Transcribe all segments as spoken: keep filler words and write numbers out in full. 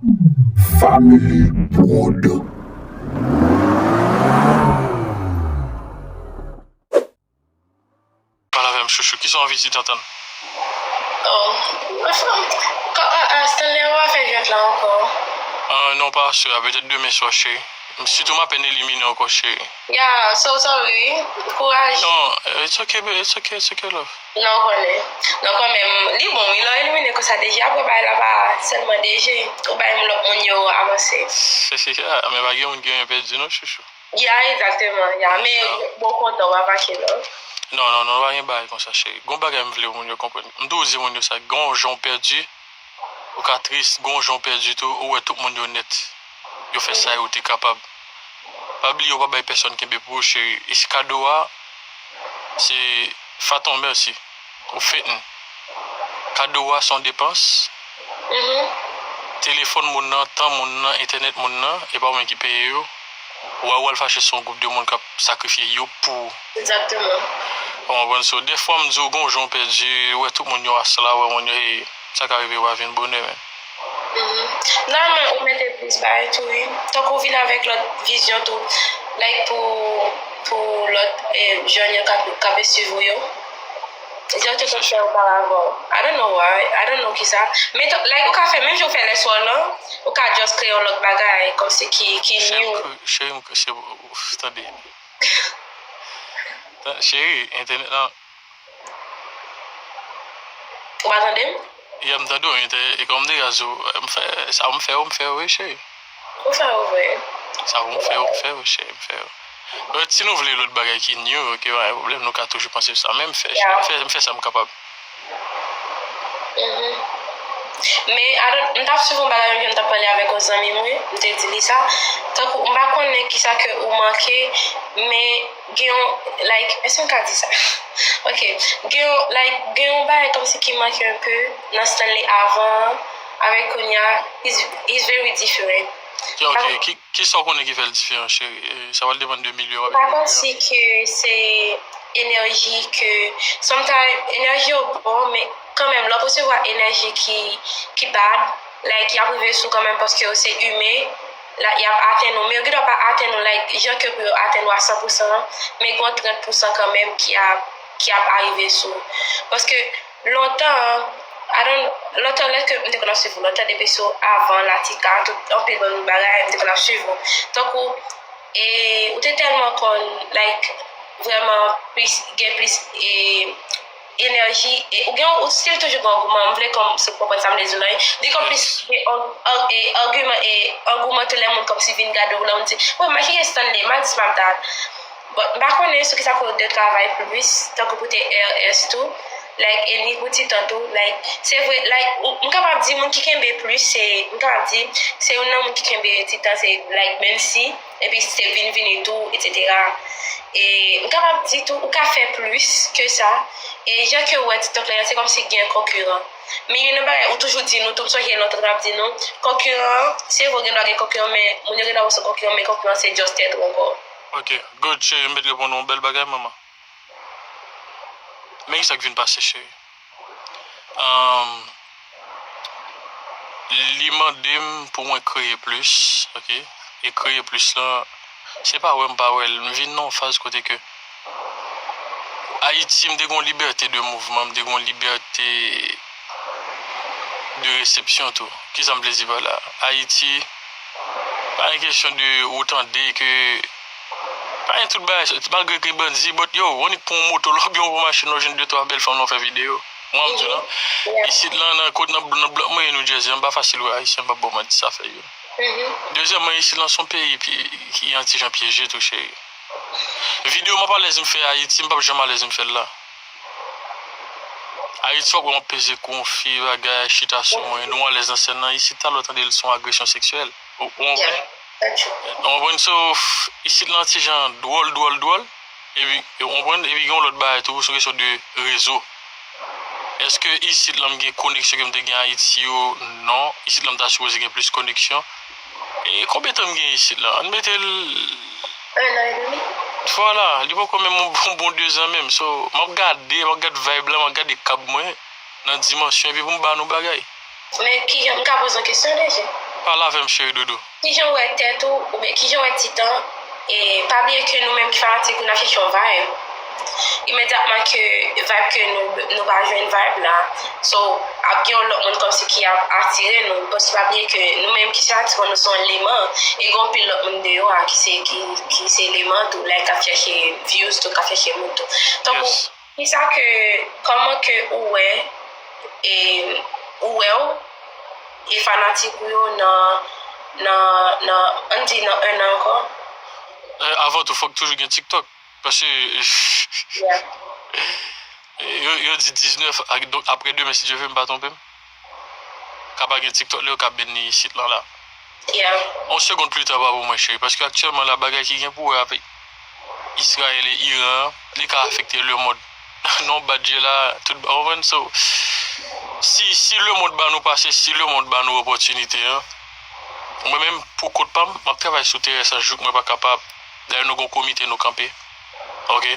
Family Prod. Pale avè m, chouchou. Kisa w anvi di, tantann? Oh, anfen, kò, ah, ah, Stanley, ou pa fè jwèt la ankò? Ah, non, pa aswè a, petèt demen swa, cheri. Sitou m apèn elimine ankò, cheri. Ya, so sorry. Kouraj. Non, it's okay, babe, it's okay, it's okay, love. Non, konnen. Non, kanmenm, li bon, wi, lè w elimine konsa, D J, apre bagay la pa sèlman D J, ou bay lòt moun yo avanse. Se, se sa, men pa gen moun ki renmen pèdi, non, chouchou. Ya, egzakteman, ya, men bon kontan w pa fache, non. Non, non, non, pa gen bagay konsa, cheri. Gon bagay m vle pou moun yo konprann. M toujou di moun yo sa, gon jan w pèdi, ou ka tris, gon jan w pèdi tou, ou wè tout moun yo nèt. Yo fè sa yo te kapab. Pa bliye, ou pa bay pèsonn kenbe pou ou, cheri. E si kado a, se faton mèsi. Ou fèt n. Kado a se yon depans. Mhm. Telefòn moun nan, tan moun nan, entènèt moun nan, e pa ou menm ki peye yo. Ou a, ou al fache sou yon gwoup de moun k ap sakrifye yo pou ou. Egzakteman. Ou konprann? So, dèfwa, m di w, gon jan w pèdi, ou wè tout moun yo asla, ou wè moun yo, e sa ka rive, ou pa vin bonè, men. Mhm. Nòmalman, ou mete plis bagay tou, wi. Tankou w vin avèk lòt vizyon tou. Like, pou, pou lòt, eh, jèn yo k ap, k ap swiv ou yo. Jan w te konn fè oparavan. I don't know why. I don't know kisa. Men, to- like, ou ka fè, menm jan w fè lè swa lan, ou ka just kreye yon lòt bagay, kòmsi ki, ki new. Cheri, m, cheri, m, se, tande. Tan- Cheri, entènèt lan. Ou pa tande m? Ya, m tande w, entè- e kòm m te ka di w, m fè, sa m fè, w m fè, wi, cheri. Ou fè w vre. Sa w m fè, w m fè, wi, cheri, m fè. But, si nou vle lòt bagay ki new, ok, pa gen pwoblèm, nou ka toujou panse sa. Men m fè, m fè, m fè sa m kapab. Mhm. Men, I don't- m t ap swiv yon bagay, menm jan m t ap pale avèk yon zanmi mwen, m te di li sa. Tankou, m pa konnen kisa ke ou manke, men gen yon, like, èske m ka di sa? Ok. Gen yon, like, gen yon bagay kòmsi ki manke un peu nan Stanley avan an, avèk kounye a, is, is very different. Ok, ki, kisa w konnen ki fè l diferan, cheri? E, sa pral depann de milye w ap evolye a. M pa panse ke se enèji ke, sometimes, enèji yo bon, men kanmenm, lè w resevwa enèji ki, ki bad, like, y ap rive sou kanmenm paske yo se imen, la, y ap atenn ou, men yo gendwa pa atenn ou, like, jan ke pou yo atenn ou a san pousan, men gen yon trant pousan kanmenm ki ap, ki ap arive sou ou. Paske lontan, I don't, lontan, lè ke m te konn ap swiv ou, lontan depi sou avan Latika, tout, anpil bann bagay, m te konn ap swiv ou. Tankou, e, ou te tèlman konn, like, vrèman plis, gen plis, e, enèji, e, ou gen, ou still toujou gen angouman, m vle kòm si w konprann sa m vle di w la, wi. Di kòm plis, gen ang-, ang-, e, agiman, e, angouman tou lè moun kòmsi vin gade w, lè moun di, "Wè, m a chèche Stanley, m a dis, m a dat." But, m pa konnen sou kisa ke w de travay plis, tankou pou te R S tou. Like, e ni pou Titan tou. Like, se vre, like, ou- m kapab di moun ki kenbe plis, se, m kapab di, se youn nan moun ki kenbe Titan, se, like, Mensi, epi se Vin Vini tou, et cetera. E m kapab di tou, ou ka fè plis ke sa. E jan ke w wè TikTok la, se kòmsi gen konkiran. Men youn nan bagay, ou toujou di nou, tou m sonje lontan m ap di nou, konkiran, se vre, gendwa gen konkiran, men moun yo gendwa wè w se konkiran, men konkiran se just tèt ou ankò. Ok, good, cheri, m mèt reponn ou yon bèl bagay, manman. Men kisa k vin pase, cheri? Ahn, li mande m pou mwen kreye plis, ok? E kreye plis lan, se pa wè m pa wè l. M vin nan yon faz kote ke Ayiti, m te gen yon libète de mouvman, m te gen yon libète de resepsyon tou. Kisa m vle di pa la? Ayiti, pa gen kesyon de ou tande ke, pa gen tout bagay sa. Malgre ke bandi, but yo, w annik pran yon moto, lè w byen w pran machin, w jwenn de twa bèl fanm, w fè videyo. Ou konprann m di w lan? Isit lan, nan kot, nan, nan blòk mwen ye, New Jersey, an pa fasil wè Ayisyen, m p ap ba w manti, sa fè youn. Dezyèmman, isit lan, se yon peyi pi- ki yon ti jan pyeje tou, cheri. Videyo m ap alèz m fè Ayiti, m p ap janm alèz m fè l la. Ayiti, w ap wè m ap peze kou yon fi, bagay, chita sou mwen, nou alèz nan sèn nan. Isit, talè w tande l se yon agresyon seksyèl. Ou, ou konprann? Ou konprann? So, isit lan, ti jan dwòl, dwòl, dwòl. Epi, ou konprann? Epi, gen yon lòt bagay tou, se yon kesyon de rezo. Èske isit lan, m gen koneksyon ke m te gen Ayiti yo? Non. Isit lan, m ta sipoze gen plis koneksyon. E konbyen tan m gen isit la? Ann mete l. Un an edmi. Vwala, li poko menm yon bon, bon dezan menm. So, m ap gade, m ap gade vibe la, m ap gade kab mwen nan dimansyon, epi pou m ba nou bagay. Men kijan, m ka poze yon kesyon deja? Pale avè m, cheri doudou. Kijan w wè tèt ou, oubyen kijan w wè Titan? E pa bliye ke nou menm ki fanatik ou, n ap chèche yon vibe. Imedyatman ke vibe ke nou, nou pa jwenn vibe la, so, ap gen yon lòt moun kòmsi ki ap atire nou. Paske pa bliye ke nou menm ki fanatik ou, nou se yon eleman. E gen anpil lòt moun deyò a ki se, ki, ki se eleman tou, like, k ap chèche views tou, k ap chèche moun tou. Tankou, kisa ke, kòman ke ou wè, e, ou wè w, e fanatik ou yo nan, nan, nan, ann di nan en an ankò? Avan tou, fòk toujou gen TikTok. Paske yo, yo di diznèf, donk apre demen, si Dye vle, m pa twonpe m. Ka pa gen TikTok li yo ka ban li isit lan la. Yon segond plita pa pou mwen, cheri, paske aktyèlman la, bagay ki gen pou wè avèk Izrayèl e Iran an, li ka afekte lemonn. Non, badje la, tout, ou konprann? So, si, si lemonn ba nou pase, si lemonn ba nou opòtinite an, mwen menm, pou kont pa m, m ap travay sou terès lan jouk mwen pa kapab. Dayè, nou gen yon komite nou kanpe. Oke?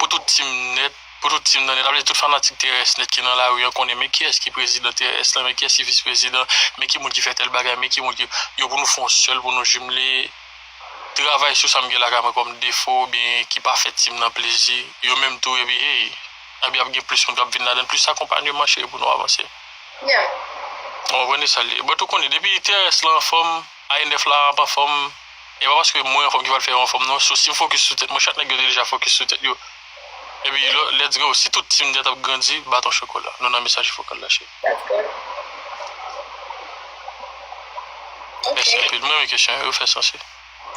Pou tout team nèt, pou tout team nan nèt, sa vle di tout fanatik terès nèt ki nan lari an konnen men kiyès ki prezidan terès lan, men kiyès ki vis prezidan, men ki moun ki fè tèl bagay, men ki moun ki, yo pou nou fè yon sèl, pou nou jimle, travay sou sa m gen lakay mwen kòm defo, oubyen ki pa fè team nan plezi, yo menm tou, epi, hey, epi ap gen plis moun k ap vin ladan, plis akonpanyeman, cheri, pou nou avanse. Ou konprann sa l ye. But ou konnen, depi terès lan anfòm, I N F la ap anfòm, e pa paske mwen anfòm ki pral fè yo anfòm non. So, si m fokis sou tèt mwen, chak nèg yo te deja fokis sou tèt yo. Epi, let's go. Si tout team nèt ap grandi, baton chokola. Nou nan mesaj fokal la, cheri. Mèsi anpil. Mwen renmen kesyon yo, yo fè sans wi.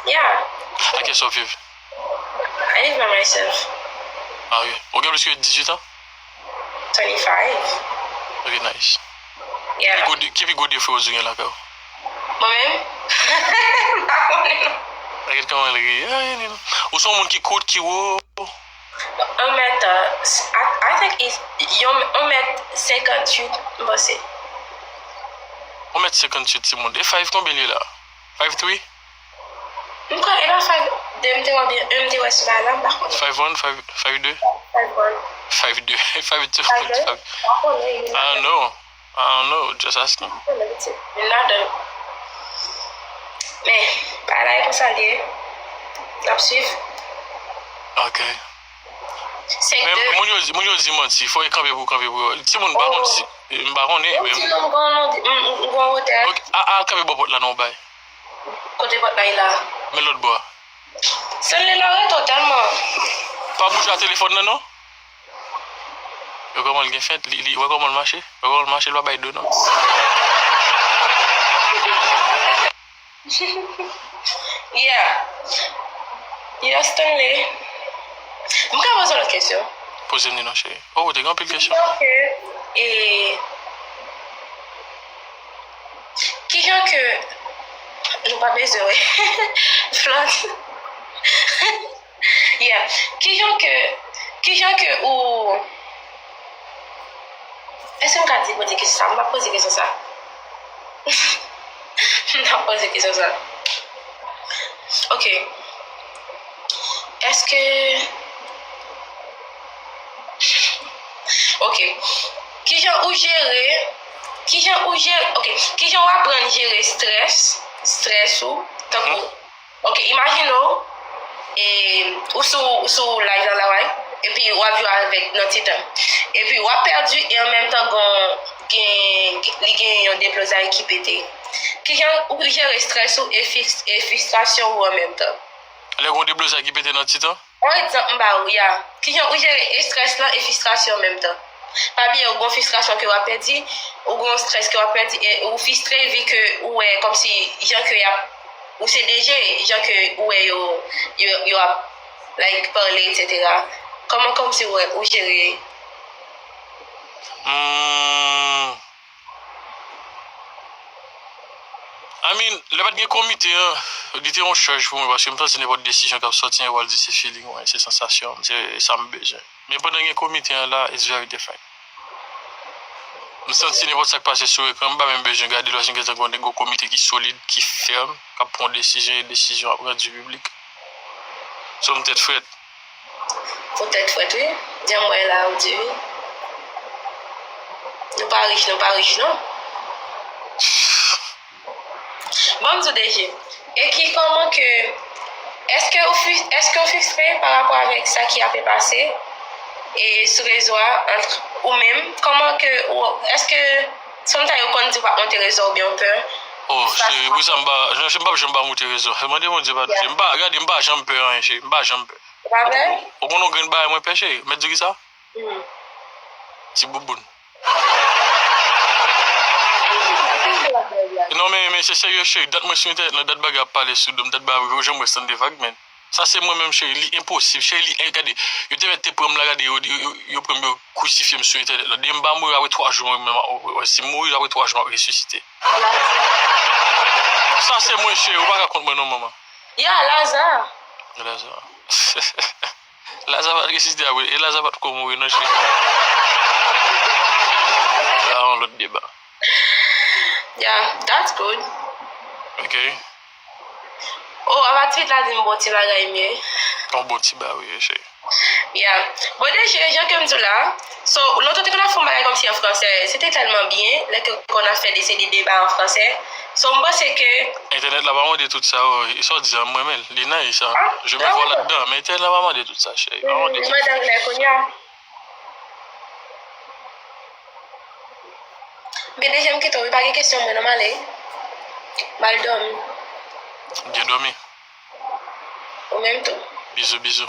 Yeah. Ak kiyès w ap viv? I live by myself. Ah, ok. Ou gen plis ke dizuit an? Twenty-five. Ok, nice. Yeah. Ki pi gwo de-, ki pi gwo defo yo di w gen lakay ou? Mwen menm? M pa konnen non. Gade kòman l ri. Ah, yeah, yeah. Ou se yon moun ki kout, ki wo? Yon mèt, uh, I, I think is, yon, yon mèt senkanntuit, m panse. Yon mèt senkanntuit, timoun. E five konbyen li ye la? Five three? M kwè e pa five de m te wè oubyen un m te wè sou bagay la, m pa konnen. Five one, five, five deux? Five one. Five deux, five two, five. I don't know. I don't know. Just asking. M konnen pitit. Vin ladan. Men, bagay la e konsa l ye. N ap swiv. Ok. Senk de. Men moun yo di, moun yo di manti, fò e kanpe pou kanpe pou yo. Timoun, m pa konn si, m pa konnen, men. Yon ti nonm gon, m, m, m gon wotè. Ok, a, a, kanpe bò pòt la non, bay. Kote pòt la ye la? Men lòt bò a. Stanley la rete w tèlman. Pa bouje a telefòn nan non. Wè kòman l gen fent, li, li, wè kòman l mache, wè kòman l mache, l pa bay do non. Yeah. Yeah, Stanley. M ka poze w lòt kesyon? Poze m li non, cheri. Oh, ou te gen anpil kesyon. Ok. E, Kijan ke, nou pa bezwen wè. Flòt. Yeah. Kijan ke, kijan ke ou, èske m ka di poze kesyon sa? M pa poze kesyon sa. M pa poze kesyon sa. Ok. Èske, ok. Kijan ou jere, kijan ou jere, ok. Kijan ou aprann jere strès, strès ou, tankou, ok, imajine w, e, ou sou, ou sou live nan la, right? Epi w ap jwe avèk nan Titan. Epi w ap pèdi e an menm tan gon, gen, li gen yon deblozay ki pete. Kijan ou jere strès ou e fis-, e fristrasyon ou an menm tan? Lè gon deblozay ki pete nan Titan? Yon egzanp m ba ou, ya. Kijan ou jere estrès lan e fristrasyon an menm tan? Pa bliye, ou gon fristrasyon ke w ap pèdi, ou gon estrès ke w ap pèdi, e ou fristre vi ke ou wè kòmsi jan ke y ap, ou se D J, jan ke ou wè yo, yo, yo ap, like, pale, etsetera. Kòman, kòmsi ou wè, ou jere? Hmm. I mean, lè pa t gen komite an, li te yon chaj pou mwen, paske m santi nenpòt desizyon k ap sòti an, yo pral di se feeling mwen, se sansasyon m, se sa m bezwen. Men pandan gen komite an la, it's very different. M santi nenpòt sa k pase sou ekran, m pa menm bezwen gade l, paske m gentan konnen gen yon komite ki solid, ki fèm, k ap pran desizyon, e desizyon ap randi piblik. So, m tèt frèt. Pou tèt frèt, wi. Jan m wè la, ou di wi. Nou pa rich, nou pa rich, non. Bon, m di w, D G, e ki, kòman ke, èske ou fi-, èske ou frustre pa rapò avèk sa ki ape pase e sou rezo a, ant ou menm? Kòman ke ou, èske sometimes ou konn di w p ap monte rezo a oubyen ou pè? Oh, cheri, pou sa m pa, jan m p ap janm pa monte rezo. Mande Bondye padon, cheri. M pa, gade, m pa janm pè anyen, cheri. M pa janm pè. Ou pa pè? Ou konn yon grenn bagay mwen pè, cheri? Mèt di w ki sa? Ti bouboun. Non, men, men se serye, cheri. Dat mwen sou entènèt lan, dat bagay ap pale sou do m, dat bagay yo janm wè Stanley Vagman. Sa se mwen menm, cheri. Li enposib, cheri. Li, eh, gade, yo te mèt te pran m la, gade, yo, yo, yo, yo pran m, yo krisifye m sou entènèt lan. Depi m pa mouri apre twa jou, mwen menm, wè, si m mouri apre twa jou, m ap resisite. Sa se mwen, cheri. Ou pa ka kont mwen, non, manman. Ya, Laza. Laza. Laza pa t resisite apre. E Laza pa t ko mouri, non, cheri. Sa yon lòt deba. Yeah, that's good. Ok. Oh, apa ti la di m bon ti bagay m ye. Yon bon ti bagay, wi, cheri. Yeah. Bon, D G, jan ke m di w la, so, lontan te konn ap fè yon bagay kòmsi an fransè, se te tèlman byen, lè ke konn ap fè de, se de deba an fransè. So, m panse ke Entènèt la pa mande tout sa, oh, e sa w di a, mwen menm, li nice, hein. Je me vois là-dedans, men entènèt la pa mande tout sa, cheri. Pa mande Li tout. Mande anglè kounye a. Men dezyèm kite w, wi, pa gen kesyon mwen, non, m ale. M al dòmi. Byen dòmi. Ou menm tou. Bizou, bizou.